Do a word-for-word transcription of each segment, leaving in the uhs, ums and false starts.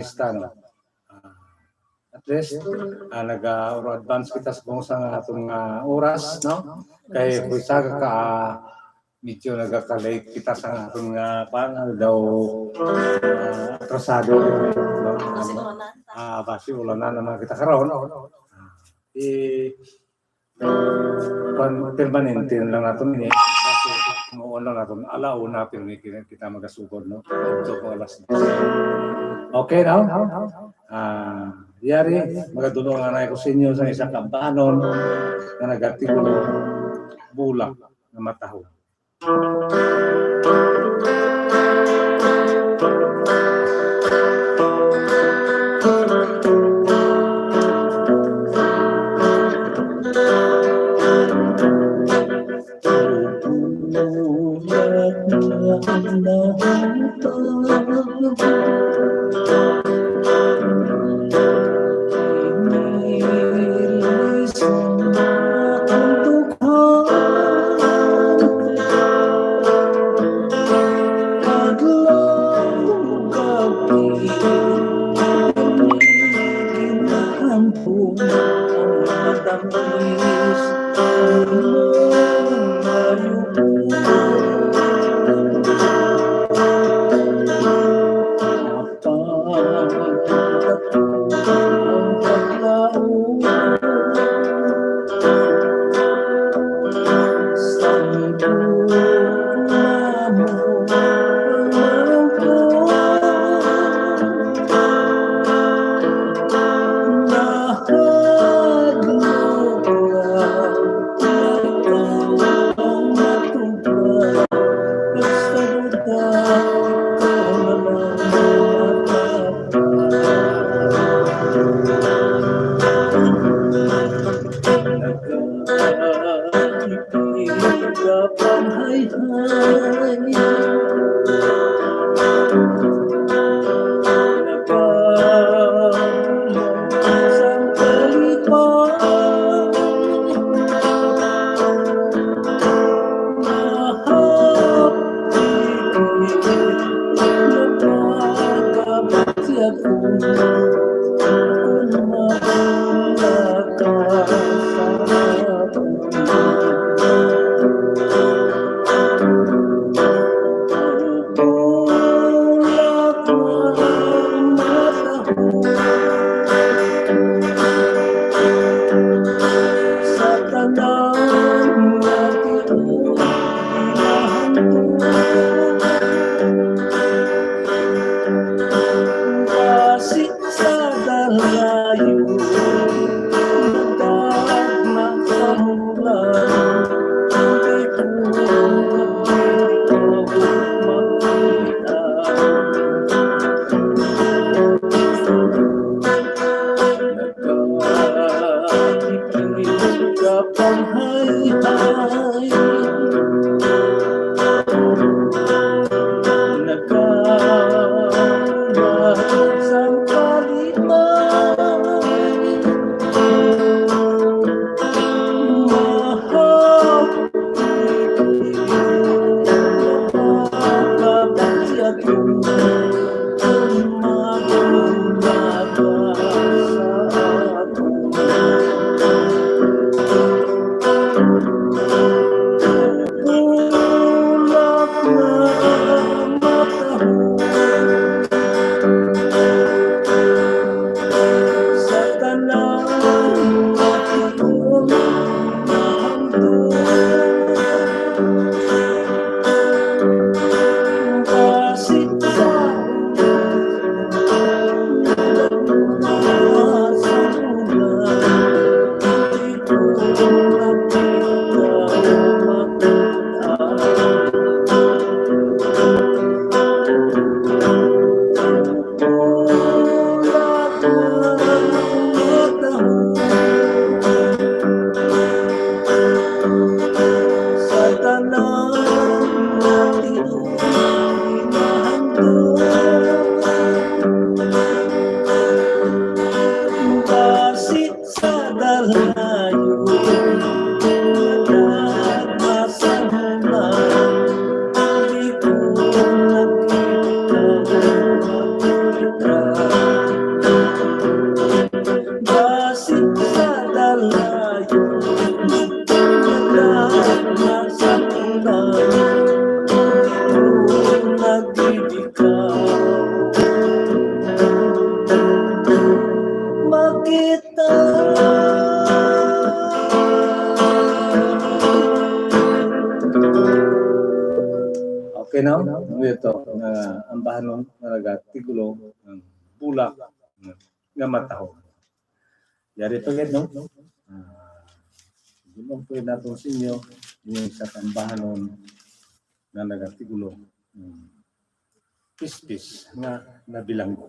artista, no? Ah, at least, ah, nag-, ah, advance kita sa kung sa aton nga oras, no? Kay kung isa ka, ah, medyo nagaka-late kita sa aton nga, kuwan, ano daw, ah, atrasado, no? Ano? Ah, basi ulan na naman kita karon. Ah, eh, kuwan, permanente lang naton ini. Basi, muon lang naton. Ala una, pirmi kita, kita magasugod, no? Adto ko alas diyes. Okay, no? Ah, yari, magadunong na ko sa inyo sa isa ka banon nga nagatikulo, Bulak nga Matahom. nga ambahanon nga nagatigulo ang bulak nga matahom. Yari pa gid, no? Ah, gumampoy naton sa inyo yung sa ambahanon nga nagatigulo, hmm, pispis nga nabilanggo.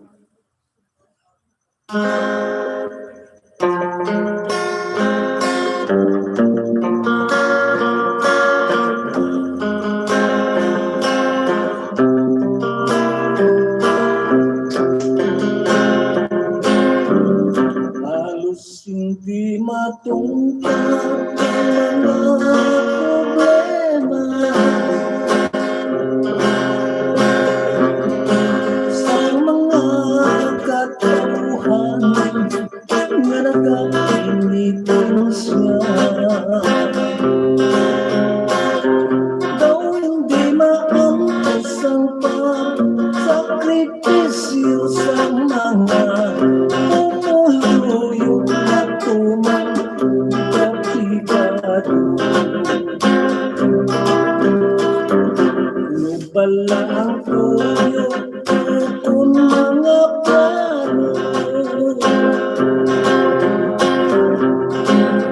Halos hindi matungkad ang mga problema sa mga katauhan nga nagkainit siya. Daw hindi maantos ang pagsakripisyo sa mga pumuluyo nga tumang kapigado. Bala ang tuyo, kun mga plano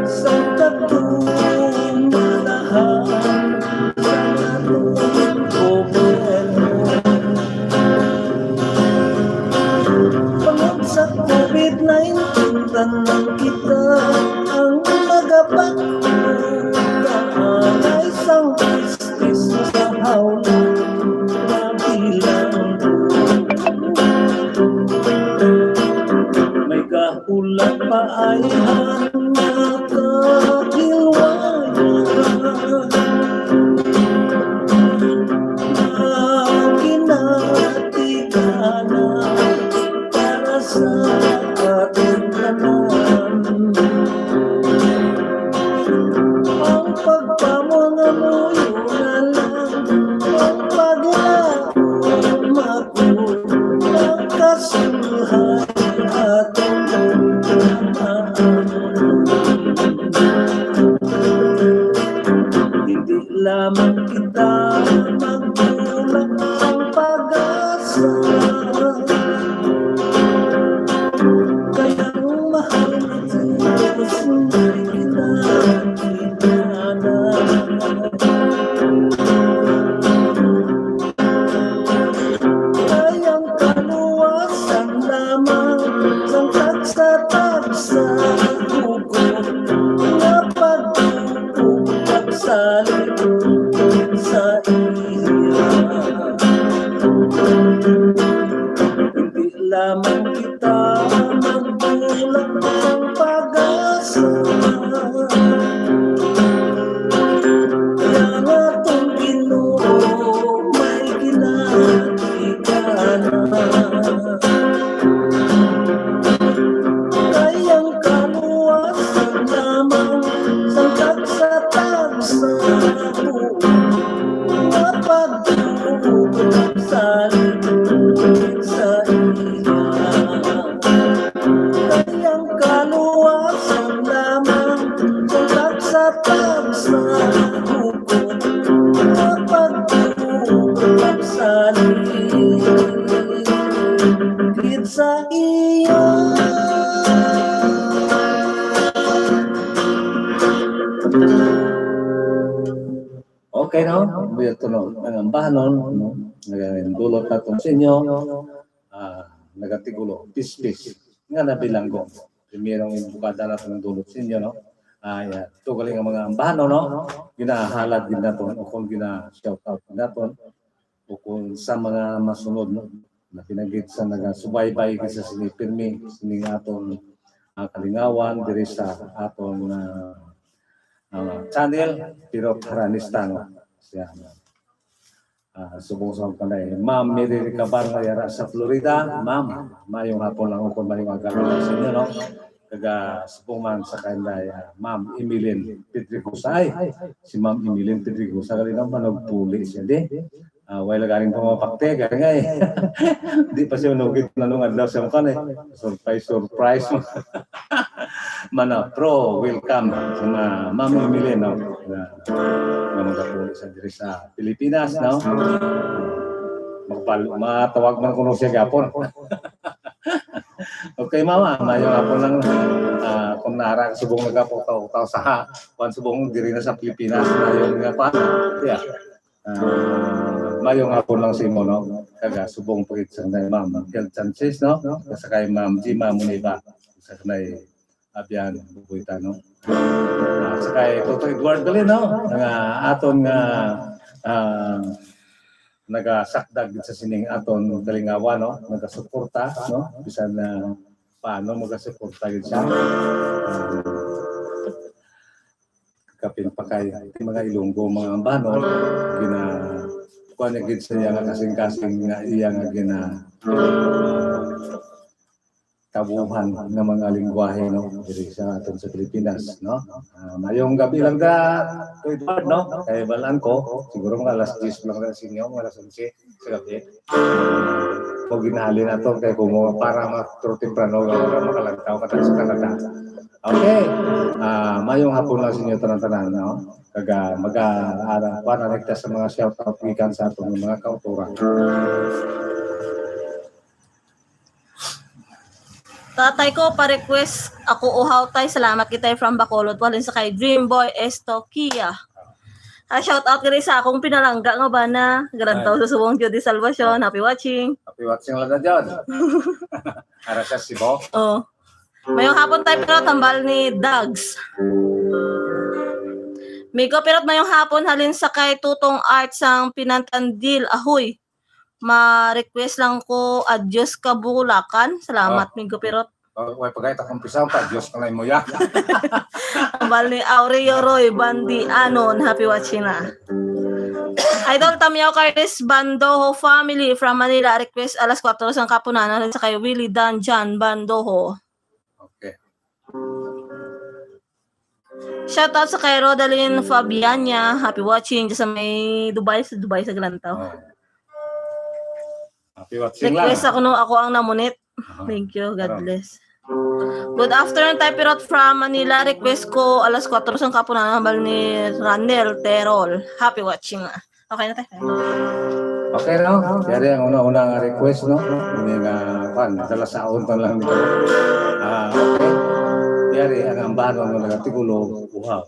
sa katumalahan sa atong gobyerno. Bangod sa covid nineteen, tanan kita ang nagapakita. Ang isang Isla sa hawla nga bilanggo. May kahulat pa ay hanakahilwaya. Ang kinatiganan para sa ating tanan. Ang pagpamangamuyo na lang, ang paglaom ako, ang kasulhay atong pagpamahaw. Hindi lamang kita magtulak ang pag-asa. Kaya ang mahal na Diyos, hindi kita kailangan. Ay ang kaluwasan lamang sang tagsa-tagsa, hugot nga pagtuo, pagsalig sa iya. Hindi lamang kita magtulak ang pag-asa. Kaya nga tong Ginoo may ginatiganan. Kay ang kaluwasan lamang sang tagsa-tagsa nga pagtuo sa sa iya. Kay ang kaluwasan lamang sa tagsa-tagsa, hugot nga pagtuo sa iya. Okay, no? Buya to, no? Ang ambahanon, no? Nagandulot nato sa inyo, ah, nagatigulo, pispis, nga nabilanggo. Primerong imbukada nato ang dulot sa inyo, no? Ah, yeah. Ito galing ang mga ambahanon, no? Ginahalad gid nato, o kung gina-shout out gid nato, o kung sa mga masunod, no? Na pinagit sa nagasubaybay gid sa sini pirmi, sining aton, ah, kalingawan diri sa aton, ah, ah, channel, pero Haranista, no? Siya, ah, subong sa kanay, Ma'am Mary Ricabar nga yara sa Florida. Ma'am, mayong hapon lang, ukon mayong aga lang sa inyo, no? Kaga subong man sa kanay, ah, Ma'am Emeline Pedregosa. Ay, si Ma'am Emeline Pedregosa, galing ang managpuli siya, di? Ah, wala galing pa mapakte, galing ay. Di pa siya nugit na nung adlaw siya kan eh. Surprise, surprise. Mana, pro, welcome sa mga Ma'am Emily, no? Na, na magapuli sa diri sa Pilipinas, no? Magpal-, matawag man kuno siya gapon. Okay, mama, maayong hapon lang. Ah, kung nara ka subong nagaputaw-utaw sa kuan, subong diri na sa Pilipinas, maayong nga kuan. Yeah. Ah, maayong hapon lang sa imo, no? Kaga subong pagit sa kay Ma'am Kel Sanchez, no? Sa kay Ma'am Jima Muniba, sa kay Abian Bubuita, no? Ah, sa kay Toto Edward Galino, nga aton nga, ah, nagasakdag gid sa sining aton kalingawan, no? Nagasuporta, no? Bisan na paano magasuporta gid siya. Ah, kapin pa kay mga Ilonggo, mga Ambano, gina-, kuwan niya gid sa iya nga kasing-kasing nga iya nga gina-, tabuhan nga mga lengguwahe, no, diri sa aton sa Pilipinas, no? Ah, maayong gabi lang da, Kuya Edward, no? Kay balaan ko, siguro mga alas diyes lang na sa inyo, mga alas onse sa gabi. Pag ginahali na to, kay kung mo, para ma-, pero temprano, para makalantaw ka sa Canada. Okay. Ah, maayong hapon lang sa inyo tanan-tanan, no? Kaga, maga, ara, para rekta sa mga shout out gikan sa aton mga kautoran. Tatay ko, pa-request ako uhaw, tay. Salamat kita from Bacolod. Walin sa kay Dream Boy Estokia. Ah, shout out diri sa akong pinalangga nga bana. Galantaw Ay. Sa subong Judy Salvacion. Happy watching. Happy watching lang na dyan. Ara sa Cebu. Oh. Mayong hapon, tay, pero tambal ni Dags. Migo, pero mayong hapon, halin sa kay Tutong Art sang Pinantandil. Ahoy. Ma-request lang ko, Adios ka Bulacan. Salamat, Oh. Migo Pirot. Oh, way pagay ta kumpisaw pa, Dios ka na mo ya. Tambal ni Aureo Roy Bandi Anon, happy watching na. Idol Tamyaw Carlos Bandoho family from Manila, request alas kuwatro sang kapunanan sa kay Willie Dan Jan Bandoho. Okay. Shout out sa kay Rodalyn Fabiania. Happy watching sa may Dubai, sa Dubai sa Galantaw. Oh. Happy watching lang. Request ako no, ako ang namunit. Aha. Thank you. God Karon. Bless. Good afternoon, Tay Pirot from Manila. Request ko alas kuwatro sang kapunanan, hambal ni Ranel Terol. Happy watching. Okay na, Tay. Okay, no? Yari ang una-una nga request, no? Hindi nga, pan, dala sa untan lang nito. Ah, okay. Yari ang ambano nga nagatikulo, uhaw.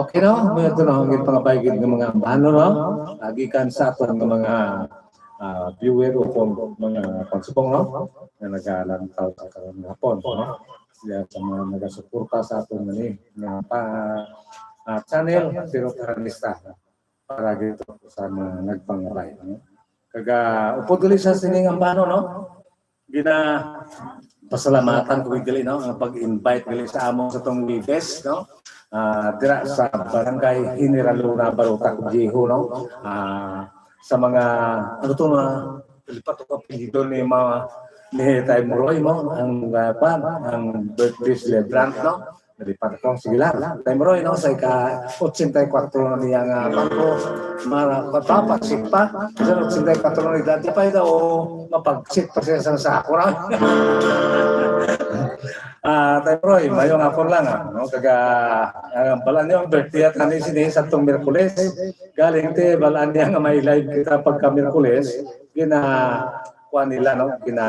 Okay, no? May ito na ang pangabaygid ng mga ambanon, no? Agikan sa aton nga mga, ah, viewer o kung mga pagsubong, no? Nga nagalantaw sa karong hapon, no? Siya sa mga nagasuporta sa aton nga ni, nga pa, ah, channel, pero karanista para dito sa mga nagpangabay, no? Kaga, upod gali sa sining ambanon, no? Gina pasalamatan ko gali, no, ang pag-invite gali sa among sa tong Libes, no? Ah, dira sa Barangay General Luna, Barotac Viejo, no? Ah, sa mga, ano to, mga lipat ko apelyido ni mga, ni Tay Moroy, no? Ang, ah, pa, ang birthday celebrant, no? Nalipat ko. Sige lang. Time Roy, no? Sa ika-ochenta y kuwatro na niya nga bangko. Mara, pagpapaksik pa. Sa ochenta y kuwatro na edad, di pa daw mapagsik pa siya sa, sa ako ra. Ah, Time Roy, maayong hapon lang, ah, no? Kaga, ah, balaan niyo ang birthday at ani sini sa tong Miyerkules. Galing ti, balaan niya nga may live kita pagka Miyerkules. Gina, kuan nila, no? Gina,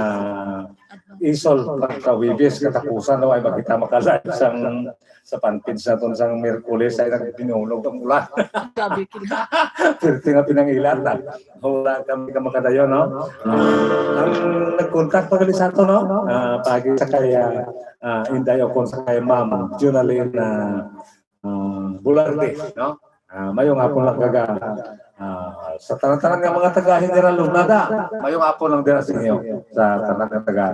isol pagka Webes katapusan, no? Ay, magkita makalive sang, sa fanpage naton sang Miyerkules ay nagbinunog ang ulan. Grabe, kina. Pirti nga pinangilat na. Wala kami ka makadayon, no? Ang nagkontak pa gali sa ato, no? Ah, pagi sa kay, ah, ah, Inday o kung sa kay Ma'am Junalyn, ah, ah, Bularte, no? Ah, maayong hapon lang kaga, ah, sa tanan-tanan nga mga taga General Luna da. Maayong hapon lang dira sa inyo sa tanan nga taga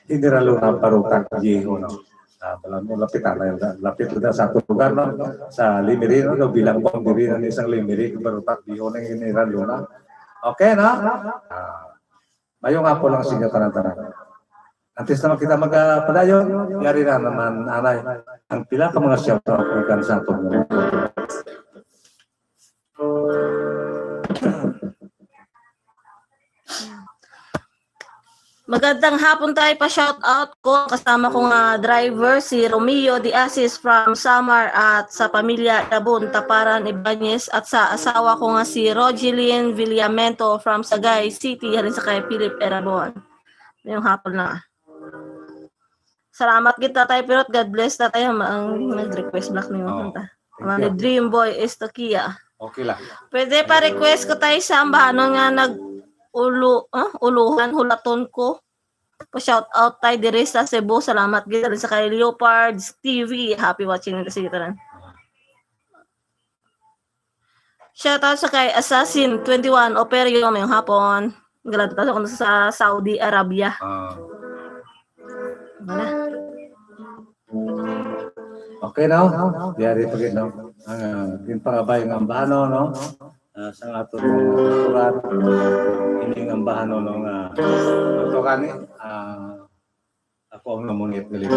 General Luna, Barotac, Viejo, no? Ah, balaan mo, lapit na, lapit na sa ato lugar, no? Sa Lemery, no? Bilang boundary na ni sang Lemery, Barotac, Viejo, ang General Luna. Okay, no? Ah, maayong hapon lang sa inyo tanan-tanan. Antes naman kita magpadayon, yari na naman, anay, ang pila ka mga shoutout gikan sa aton. Magandang hapon tayo pa, shout out ko kasama ko nga driver, si Romeo de Asis from Samar, at sa pamilya Dabon, Taparan, Ibanez, at sa asawa ko nga si Rogeline Villamento from Sagay City, halin sa kay Philip Erabon. Maayong hapon na. Salamat gid, Tatay Pirot. God bless, Tatay, ang, ang nag-request black niyo. Oh, Kanta. thank Mami you. Dream Boy Estokia. Okay lang. Pwede pa request ko tayo sa ambahanon nga nag ulo, ah, uluhan hulaton ko. Pa shout out tayo diri sa Cebu. Salamat gid sa kay Leopards T V. Happy watching nila sa tanan. Shout out sa kay Assassin twenty-one Operio, maayong hapon. Galanta sa kuno sa Saudi Arabia. Ah, Wala. okay, no? Yari pa gid, no? Ang, ah, ginpangabay nga ambahanon, no? Ah, sa aton mga kulturan, ining ambahanon, no, nga, ito gani, ah, ako ang namunit nila.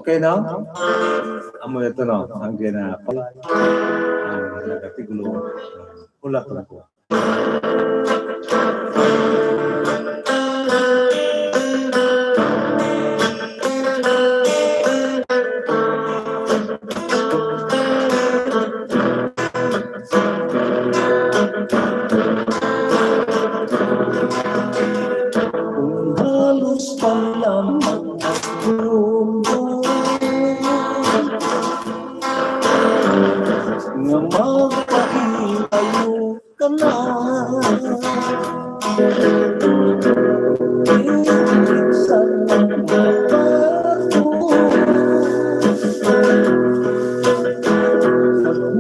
Okay, no? Amo ito, no? Ang gina-, ang nagkatigulo, ulaton ko. Kung halos pa lamang ako nga magpahilayo ka na. Sa nang bato,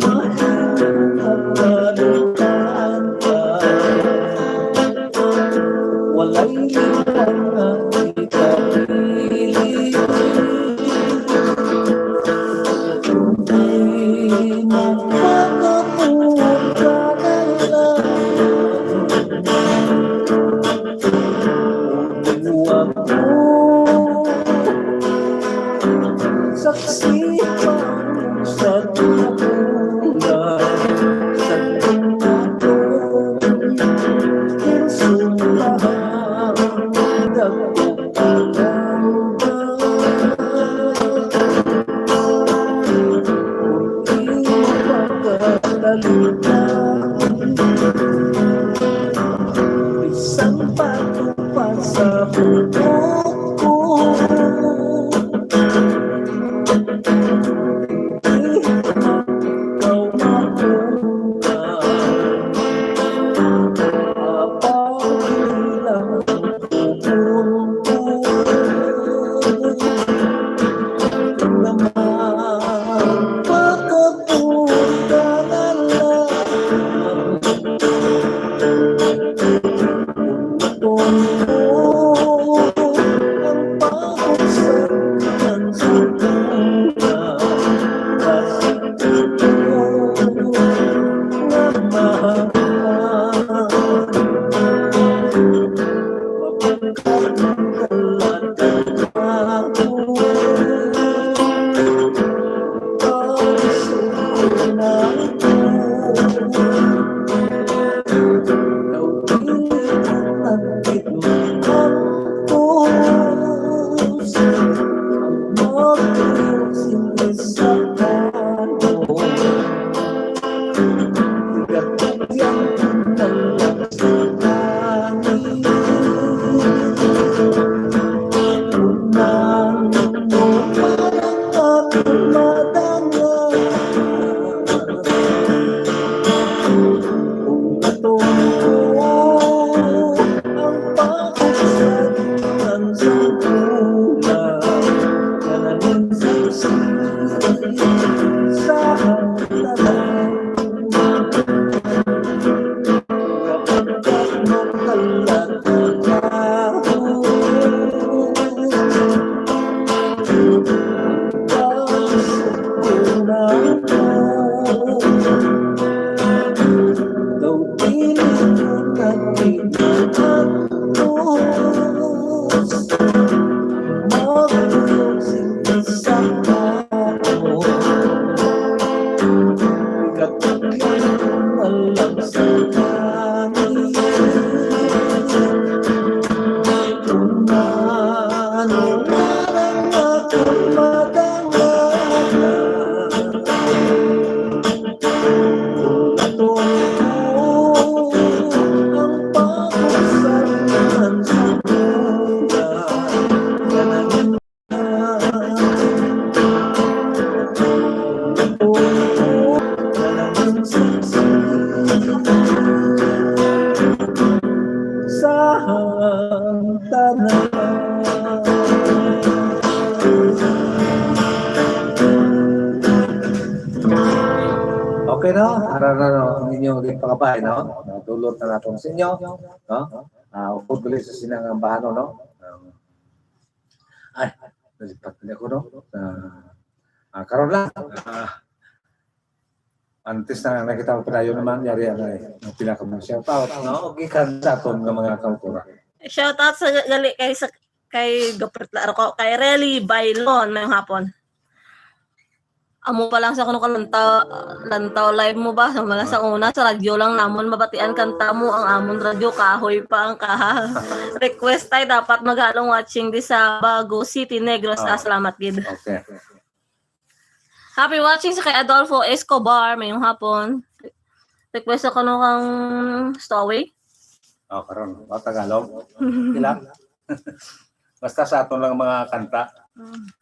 mahirap kalutaan ka. Walay liwat nga ikapili. Kung di magpakabuka na lang, buwag mo, saksi pa sa tubulan, sa tumatong, kinsumpahan, dagko. Bisan pa ito pa sa buhok ko, ikaw mauna. Apaw lang. Sa tanan. Okay, no? Ara na, no? Ang inyong ginpakabay, no? Nadulot na natin sa inyo, no? Ah, upod gali sa sinang ang bahano, no? Um, ay, nalipat na ako, no? Ah, ah, karon lang. Ah, antes na nakita ko padayon naman, yari ang, ang pinaka mga shout out, no? Gikan sa aton nga mga kautora. Shout out sa gali kay sa, kay Gopert Larco, kay Relly Bailon, may hapon. Amo pa lang sa kuno ka lantaw, lantaw live mo ba? Sa mga sa una, sa radyo lang namon mabatian kanta mo, ang amon radyo, kahoy pa ang kaha. Request tayo, dapat maghalong watching di sa Bago City, Negros. Ah, salamat gid. Okay. Happy watching sa kay Adolfo Escobar, mayong hapon. Request ako no kang Stowaway. Oh, karon, oh, Tagalog. Ilang? Basta sa aton lang mga kanta. Mm.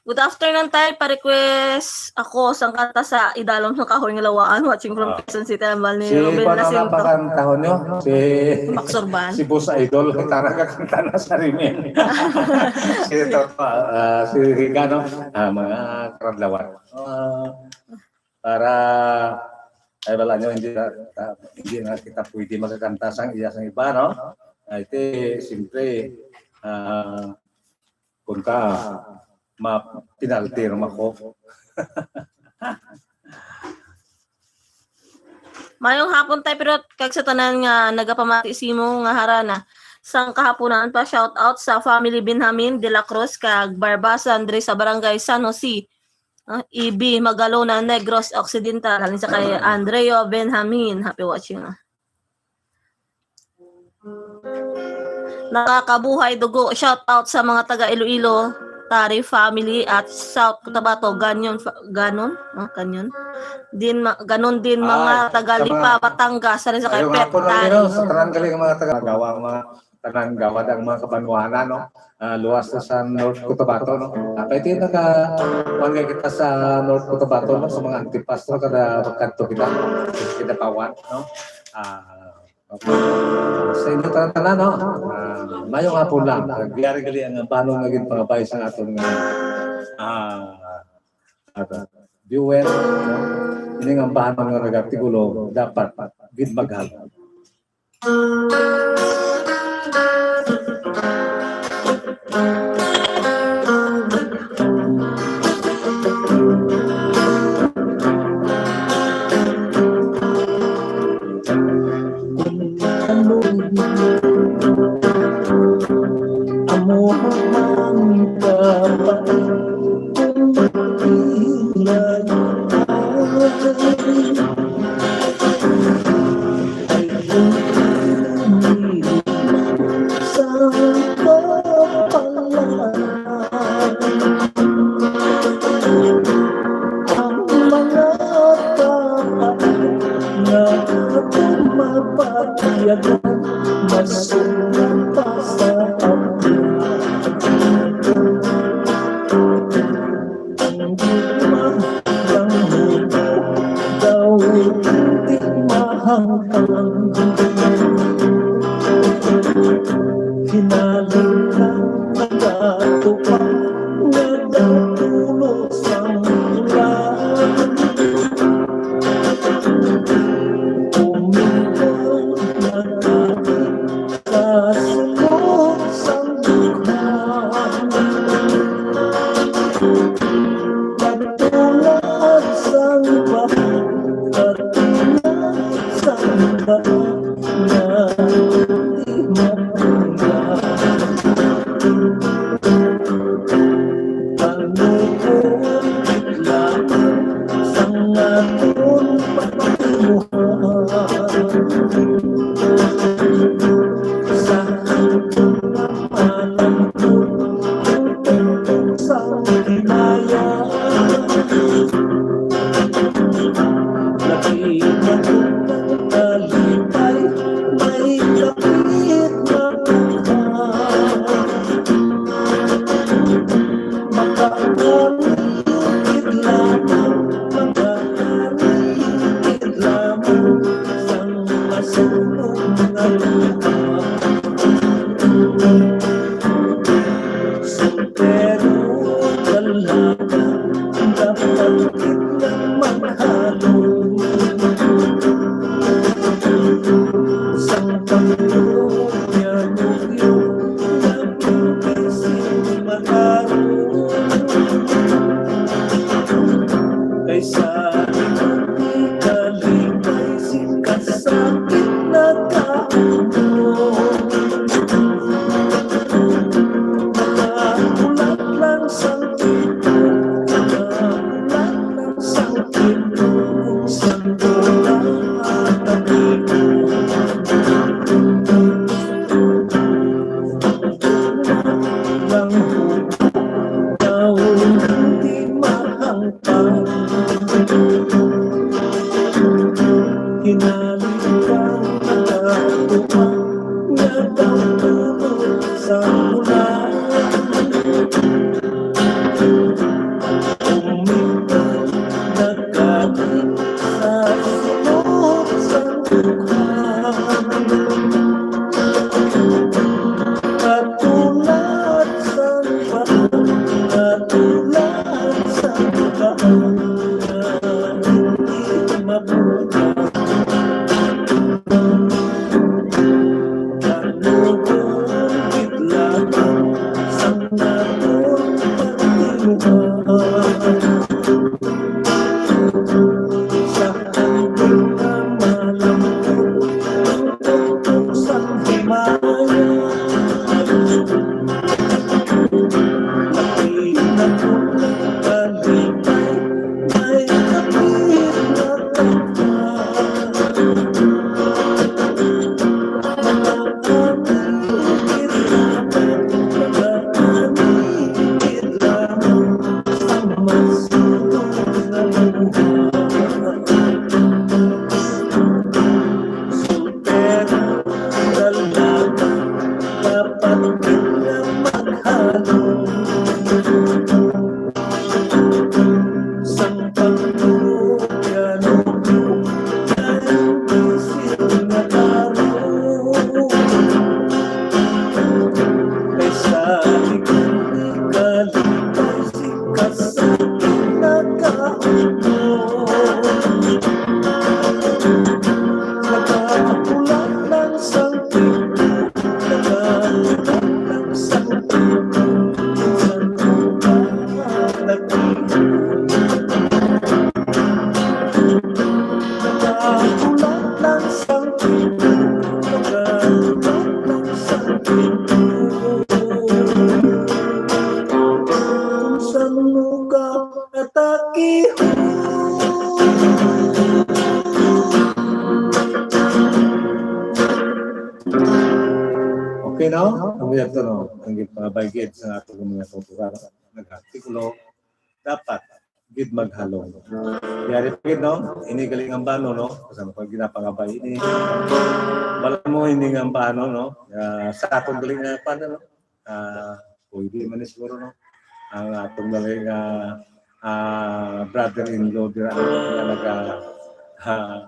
Good afternoon, tay. Pa-request ako sang kanta sa Idalom sa Kahoy nga Lawaan. Watching from Ah. Quezon City, Ambal ni Si Ruben Kuan ang Jacinto. Napakantahon nyo? Si Max Urban. Si Boss Idol. Kita nakakanta na sa Rimin. Si Toto, ah, si Riga, no? Ah, mga karadlawan. Ah, para, ay, wala nyo, hindi na, ah, hindi na kita pwede makakanta sang iya sang iba, no? Ay, ti, siyempre, ah, kung ka, ma-penalty ram ako. Mayong hapon, tay, pero kag sa tanan nga nagapamati simo nga harana. Sang kahapunan pa, shout out sa family Benjamin de la Cruz kag Barbasan diri sa Barangay San Jose, ah, E B, Magalona, Negros Occidental. Halin sa kay Andreo Benjamin. Happy watching, ah. Nakakabuhay dugo. Shout out sa mga taga Iloilo, Tari family at South Cotabato, Ganyon, fa-, Ganon, no? Ganyon. Din ma-, ganon din mga Ay, taga sa mga Lipa, Batangas, sa kay Ayong Pet hapon lang, Tari. Nino, sa tanan galing ang mga taga Gawa, ang mga tanan Gawad, ang mga kabanwanan, no? Ah, luwas na sa North Cotabato, no? Ah, pwede naka, kuwan nga kita sa North Cotabato, no? Sa mga Antipas, no? Kada magkadto kita, kita pawan, no? Ah, okay. Sa inyo tanan, tanan, no? Ah, mayong hapon lang. Nagyari gali ang ambanon nga ginpangabay sa aton nga, ah, ah, viewer, no? Ining ambanon nga nag-artikulo, dapat gid maghal. Amo ang kapait kung magpilay. Ang gugma lang mo daw hindi mahangkan. Hinaling ka nagatupa nga daw tulo sang ulan. Umingon na ka sa sulod sang dughan. Katulad sang baha, katulad sang baha, nga di mapunggan. Panuon gid lamang sang aton pagtinguha. Sa aton nga malangkot ang tubig sang himaya. Labi na ang kalipay, may kapit na buhay. Makapaligid lamang, makapaligid lamang sang masunog nga lupa. Soltero ka lang, dapat kita maghalo. Sang pagtuo niya, Kaysa ikaw di kalipay, sing kasakit na kayo. Nga maghalong sang pagtuyano, kay bisin nga klaro. Kay sa ikaw, kalipay si kasal nagahumon. Nagapula lang sang tibo, nagapula lang sang tibo, minsan ko pa nagtibo. Nagapula lang sang tibo, nagapula lang sang tibo. Kung saan mo ka Atake. Okay, no? Ang iya to, no? Ang gid, mga baygid sa atong mga tutukan, no? Nag-artikulo, dapat gid maghalong. Yari pa gid, no? Ini galing ang bano, no? Kasama ko ginapangabay ini. Wala mo ini nga bano, no? Ah, sa atong galing nga pan, no? Ah, pwede man ni siguro, no? Ang atong nali nga, ah, brother-in-law dira nga naga, ah,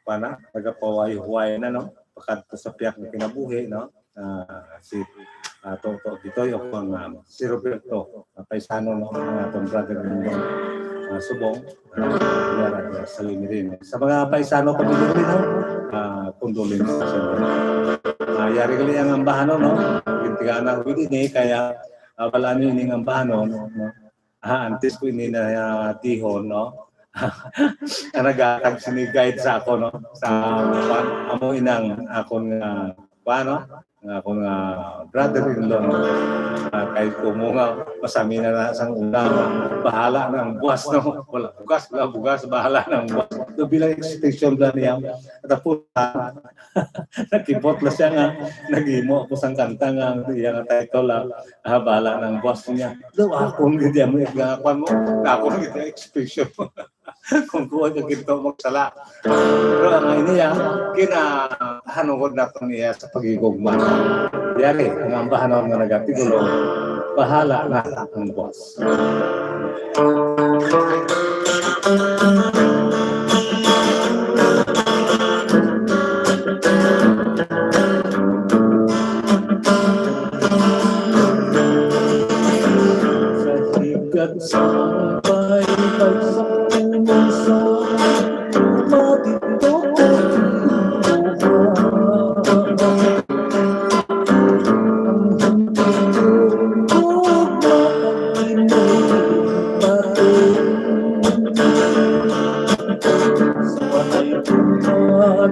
pana, nagapahuway-huway na, no? Pakadto sa pihak nga kinabuhi, no? Ah, si, ah, Toto Bitoy o kung, ah, si Roberto, ah, paisano, no? Ang atong brother-in-law, ah, subong. Ah, yara, yara, sa Limirin. Sa mga paisano ko diri, no? Ah, condolence sa inyo. Ah, yari gali ang ambahanon, no? Gintigaan ako gid ini, kaya, ah, wala niyo ining ambahanon, no? Ah, antes ko ini na, ah, tihon, no? Ang naghatag sini guide sa ako, no? Sa, kuwan, amo inang akon nga, kuwan, no? Nga akon nga brother-in-law, no? Ah, kay kumo nga masami na na sang una, bahala na ang buwas, no? Wala bugas, wala bugas, bahala na ang buwas. So, bilang expression ba niya? Tapos, ah, nakibot na siya nga, naghimo ako sang kanta nga, ang iya nga title, ah, ah, bahala na ang buwas niya. Daw, akon gid yan, nga kwan mo, akon gid yung expression. Kung kuha ka ginto magsala. Pero ang ini, ah, kinahanungod nato niya sa paghigugma. Yari, ang ambahanon nga nagatigulo, bahala na ang buwas. Sa higat sa baybay sa puno sa madindog nga buwan. Ang hunting tubig makatinig pa rin. Sa walay pagkatuon.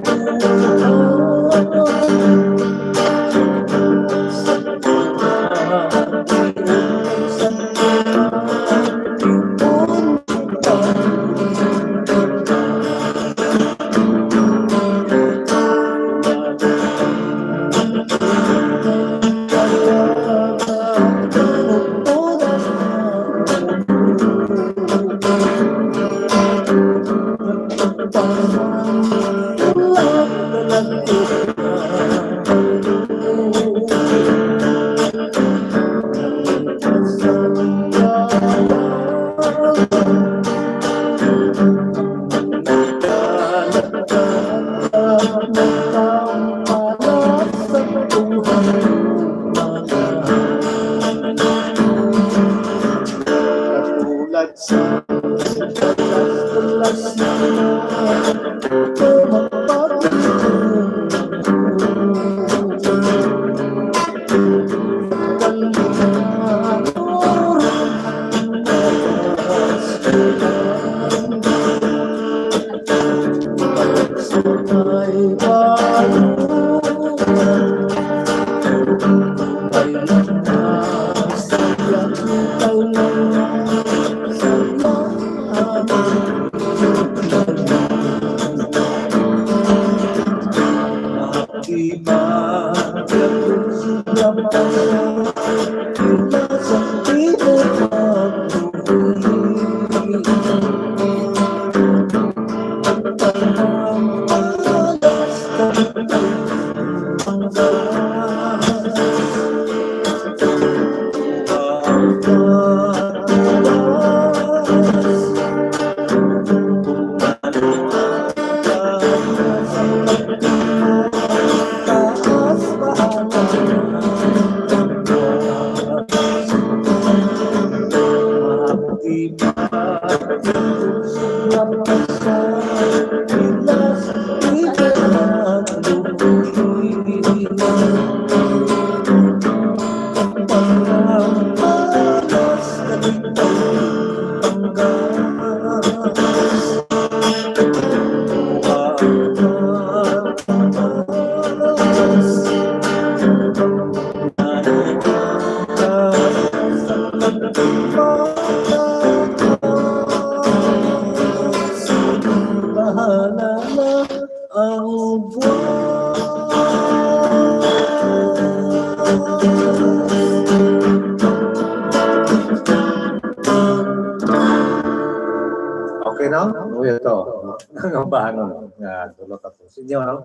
no? Uy, ito, no? Ang bahanon nga dulot ato sa inyo, no?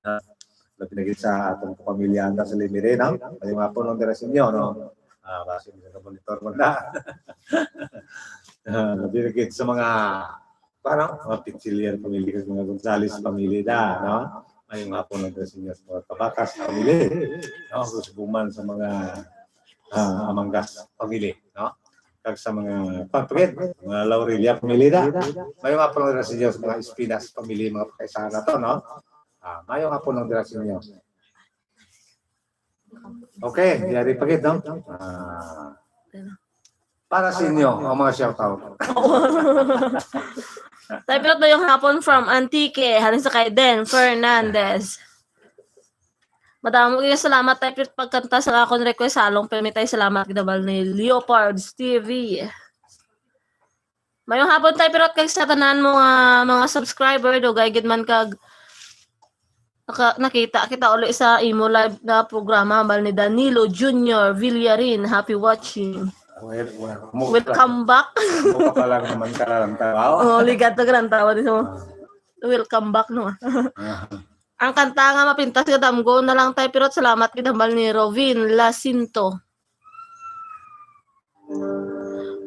Ah, labi na gid sa atong kapamilya anda sa Limiri, no? Mayong hapon lang dira sa inyo, no? Ah, basi may nag-monitor man na. Ah, labi na gid sa mga, parang, mga Pichilian family, kag mga Gonzales family da, no? Mayong hapon lang dira sa inyo sa mga Tabakas family, no? Sa Guman, sa mga, ah, Amangas family, no? Kag sa mga, pagpagid, mga Laurilla family da. Mayong hapon lang dira sa inyo sa mga Espinas family, mga pakaisa nato, no? Ah, mayong hapon lang dira sa inyo. Okay, yari pa gid, no? Ah, para sa inyo, ang mga shoutout. Tayo, pero ito yung hapon from Antique, halin sa kay Den Fernandez. Madamo gyud salamat, Tay Pirot, pagkanta sa akon request, halong permi, Tay, salamat gid, hambal ni Leopards T V. Mayong hapon, Tay Pirot, kag sa tanan mo nga mga subscriber, dugay gid man kag naka, nakita kita uli sa imo live na programa, hambal ni Danilo Junior Villarin. Happy watching. Well, well, Welcome back. Mo ka pa lang naman ka lang tao. Oh, ligat na ka lang tao, di mo. Welcome back, no? Ah. Ang kanta nga mapintas nga damgo na lang, Tay Pirot, salamat gid, hambal ni Rovin Lacinto.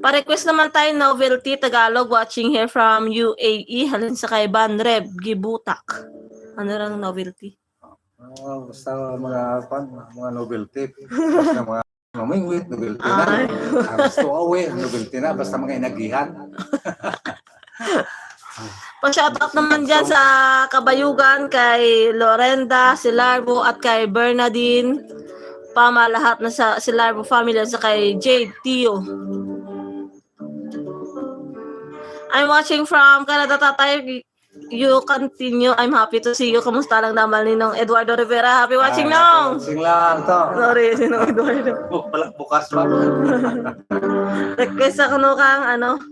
Pa-request naman, Tay, Novelty Tagalog, watching here from U A E, halin sa kay Banreb Gibutak. Ano lang, Novelty? Ah, basta mga, kwan, mga novelty. Basta mga mamingwit, novelty na. Ay. Ang stowaway, novelty na. Basta mga inagihan. Pa-shoutout naman dyan sa Kabayugan, kay Lorenda Silarbo at kay Bernadine Pama, lahat na sa Silarbo family, at sa kay Jade Tio. I'm watching from Canada, Tatay. You continue. I'm happy to see you. Kamusta lang naman ni Nong Eduardo Rivera? Happy watching, Ah, Nong! Sing lang to. Sorry, si Nong Eduardo. Bu- pala- Bukas pa. Request ako, no, kang, ano,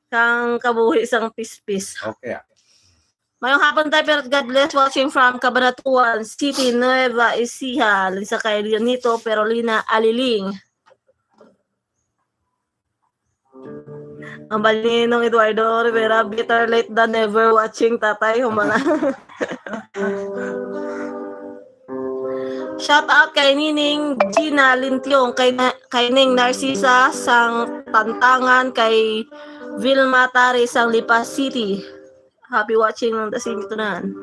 kang kabuhi sang pispis. Okay. Ah. Mayong hapon, Tay Pirot, God bless. Watching from Cabanatuan City, Nueva Ecija. Lisa kay Leonito Perolina Aliling. Ang bali ni Nong Eduardo Rivera, better late than never, watching, Tatay. Humana. Shout out kay Nining Gina Lintiong, kay, na, kay Ning Narcisa sang Tantangan, kay Vilma Tari sang Lipa City. Happy watching ng Dasin Tunan.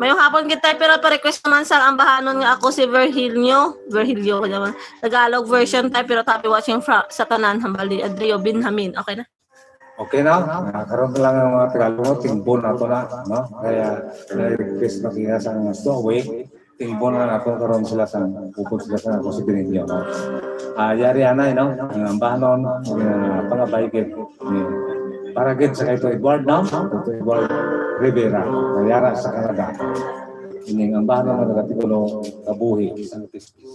Mayong hapon gid, Tay, pero pa-request naman sa ambahanon nga Ako Si Virgilio. Virgilio ko naman. Tagalog version, Tay, pero happy watching fra- sa tanan, hambal ni Adrio Benjamin. Okay na? Okay na? Ah, karon lang ang mga Tagalog mo, tingbon nato na, no? Kaya, may request na sila sa mga stowaway, tingbon na nato karon sila sa, bukod sila sa Ako Si Virgilio, no? Ah, yari anay, no? Ang ambahanon, ah, pangabay gid. Eh, para gid sa kay Tito Edward, no? Tito Edward Rivera, nayara sa Canada. Ining ambahanon nga nagatitulo, Kabuhi sang Pispis.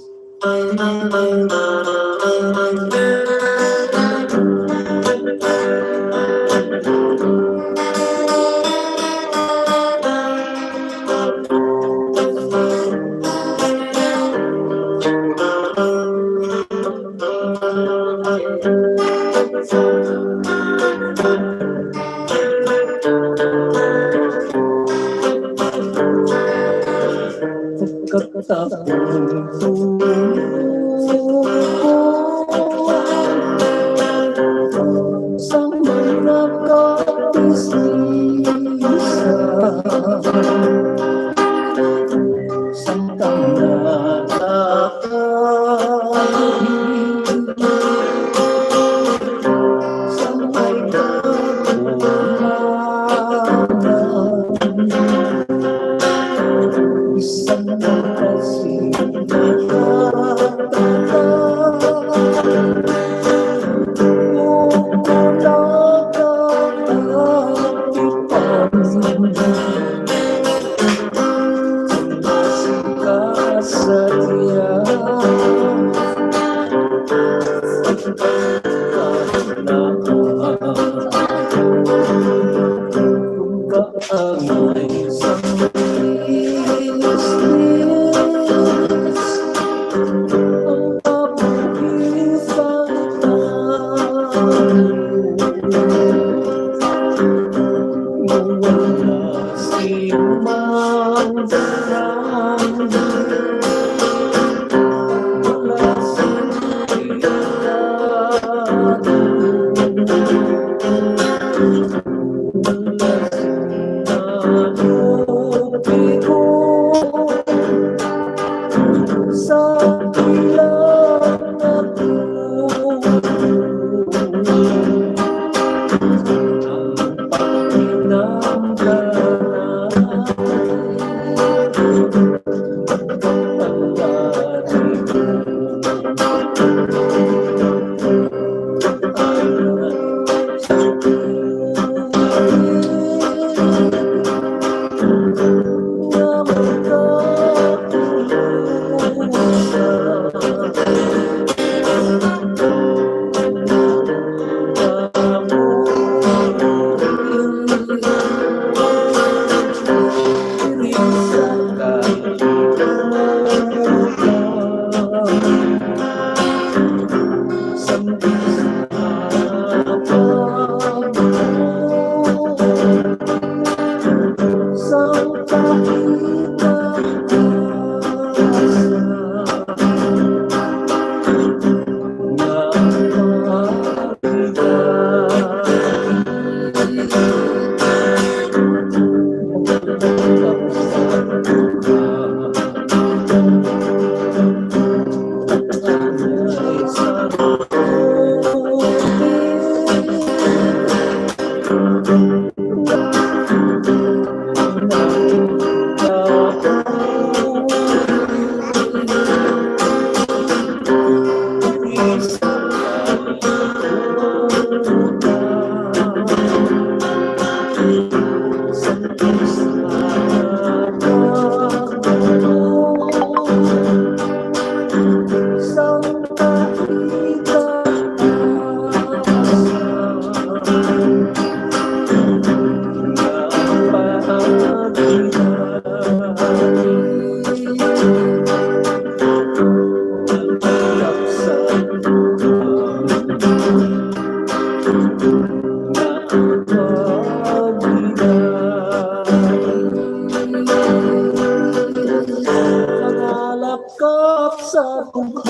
Nangalap ka sa tungkol.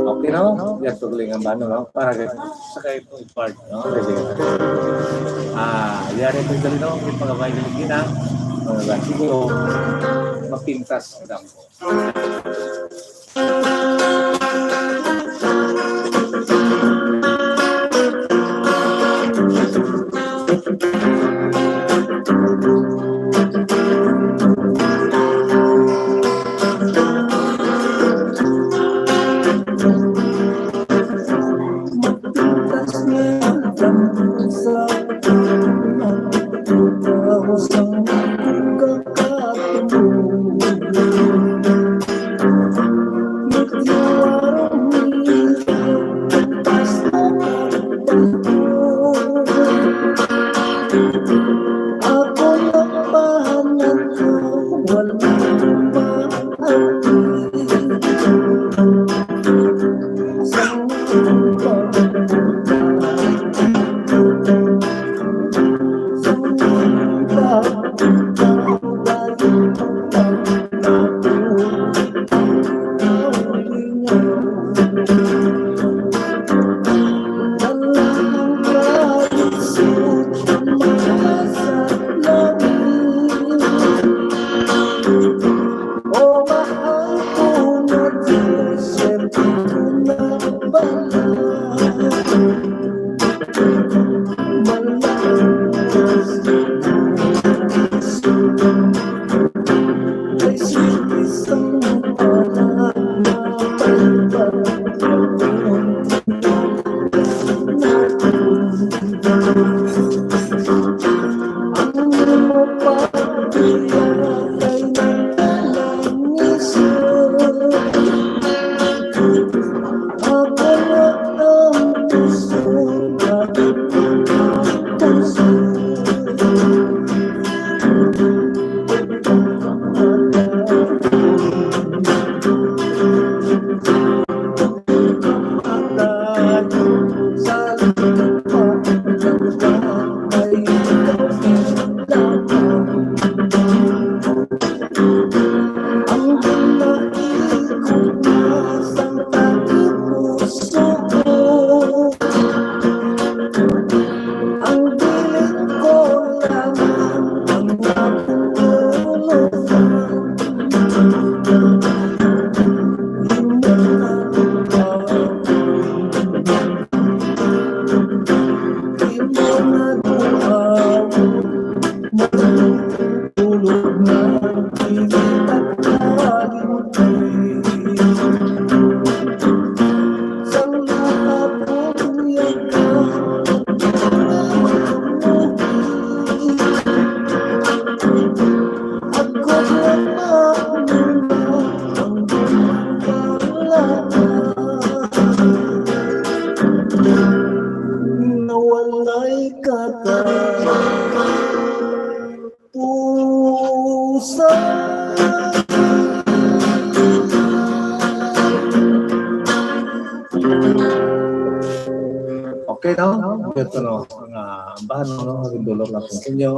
Okay, no? Yan, tuloy ang bano, no? Para sa kayo part, no? Sige. Ah, yari po ito, no? Yung mga violin kita, mga siguro, mapintas ang dampo. Okay, no? Ito, no? Mga ambahan, no? Ang dulot lang po sa inyo.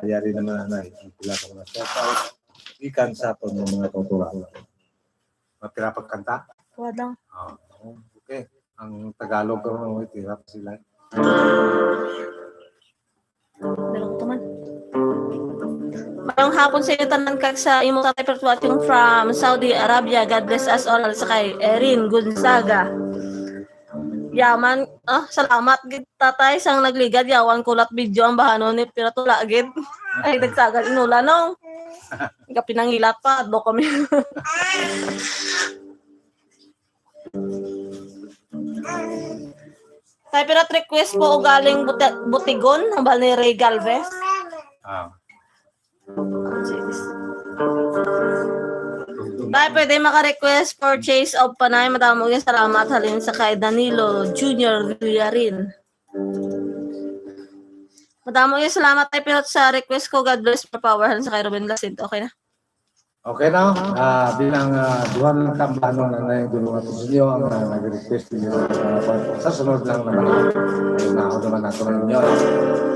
Ayari naman, anay. Ang pila sa mga shout out. Ikan sa aton ng mga kauturan. Matira pagkanta? Wala. Ah, okay. Ang Tagalog ko, no, itira pa sila. Dala ko to man. Maayong hapon sa inyo tanan, kag sa imong tatay Perpetuo, watching from Saudi Arabia. God bless us all. Sa kay Erin Gonzaga. Yaman, ah, salamat gid, tatay, sang nagligad, yawan kulat video ang bahanon ni, pero tula gid. Ay, dagsagan inula, no? Kapinangilat pa, adto kami. Tay, pero request po ugaling buti-, butigon, hambal ni Ray Galvez. Ah. Tay, pwede maka-request for Chase of Panay. Madamo nga salamat halin sa kay Danilo Junior Villarin. Madamo nga salamat, tay, pero sa request ko, God bless, more power, halin sa kay Ruben Lasid. Okay na? Okay na. Ah, bilang, ah, duha na lang ka ambahanon na nagdulong ato sa inyo, ang, ah, nag-request ninyo, ah, sa sunod lang naman, ah, na ako naman nato ninyo.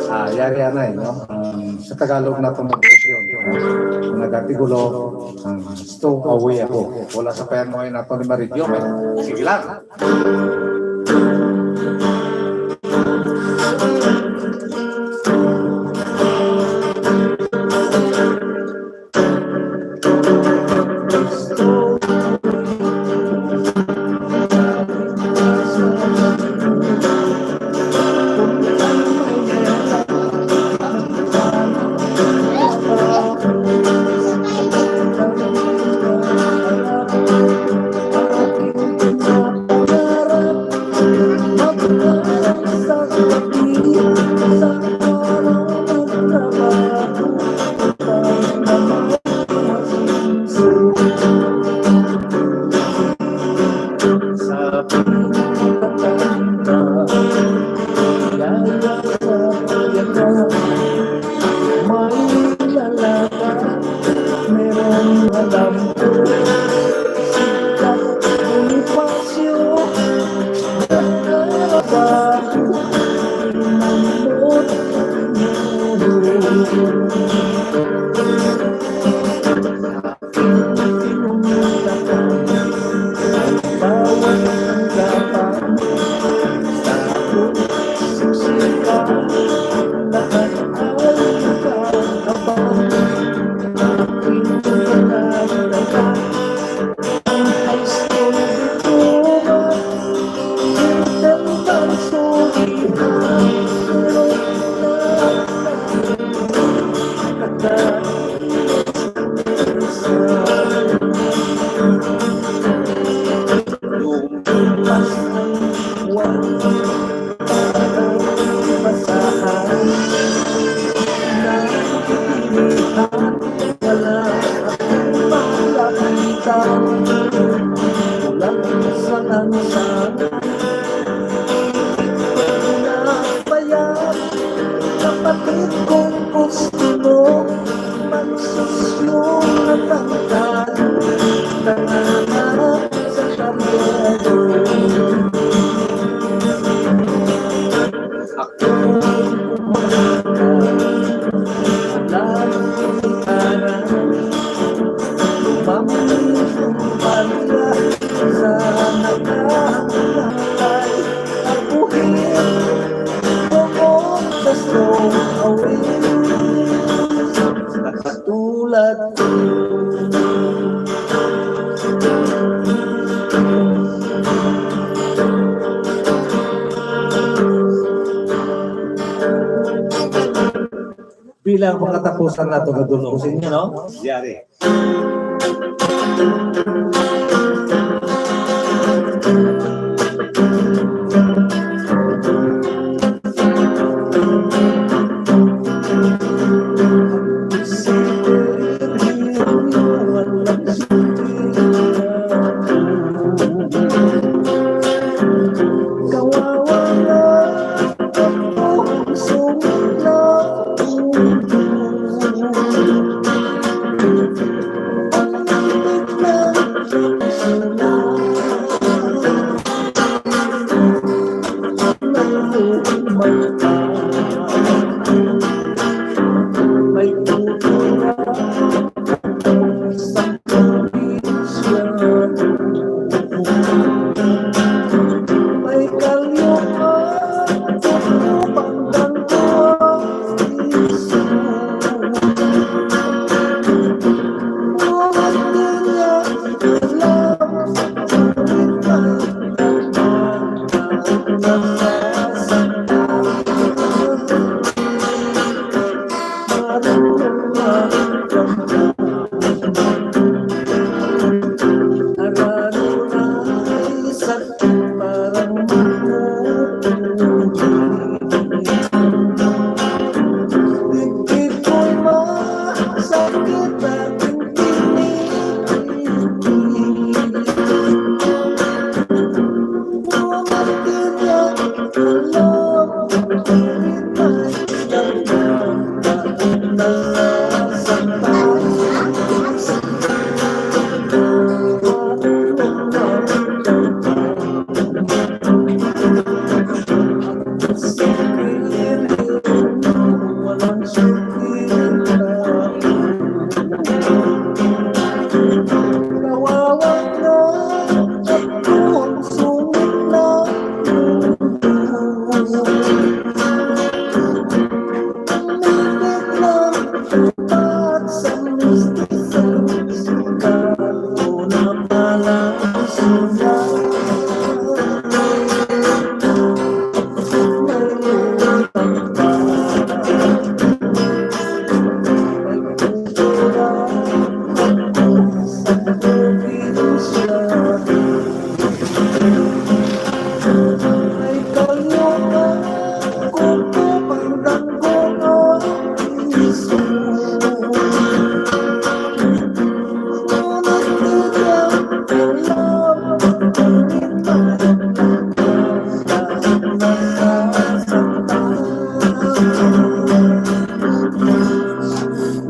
Ah, yari anay, no? Um, sa Tagalog na itong version, ang nagatigulo, ang Stow Away Ako. Wala sa payan mo yun nato ni Maridio, eh. Sige lang. Bilang pagkatapusan nato nga dunong sa inyo, no? Yari.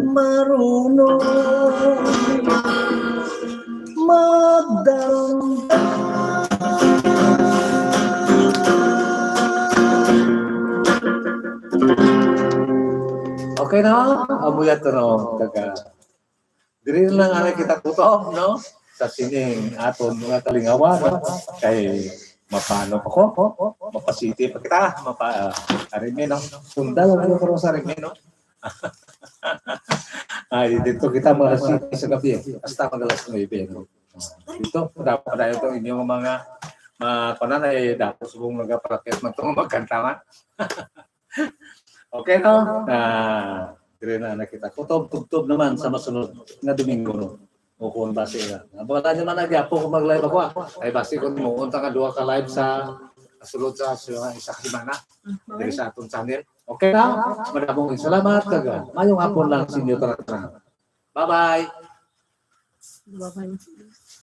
Marunong magdamdam. Okay na? Amo yan to, no? Taga, diri na lang anay kita kutob, no? Sa sining aton mga kalingawan, no? Kay mapano pa ko, mapasiti pa kita, mapa, arimi, no? Sundal ang mga karon sa arimi, no? Ay, dito kita mga alas siyete sa gabi, eh. Hasta mag alas nuebe, no? Dito, dapat padayon to inyong mga, mga kunan, eh, dapat subong nagapalakit man to magkanta man. Okay, no? Ah, dire na na kita. Kutob, tubtob naman sa masunod nga Domingo, no? O kung basi na. Wala naman na gyapo kung mag-live ako, ah. Ay, basi kung mo unta nga duha ka live sa sulod sa, sa isa ka semana. Dire sa atong channel. Okay na? Madamong salamat, kag, ah, mayong hapon lang sa inyo tanan. Bye-bye. Bye-bye.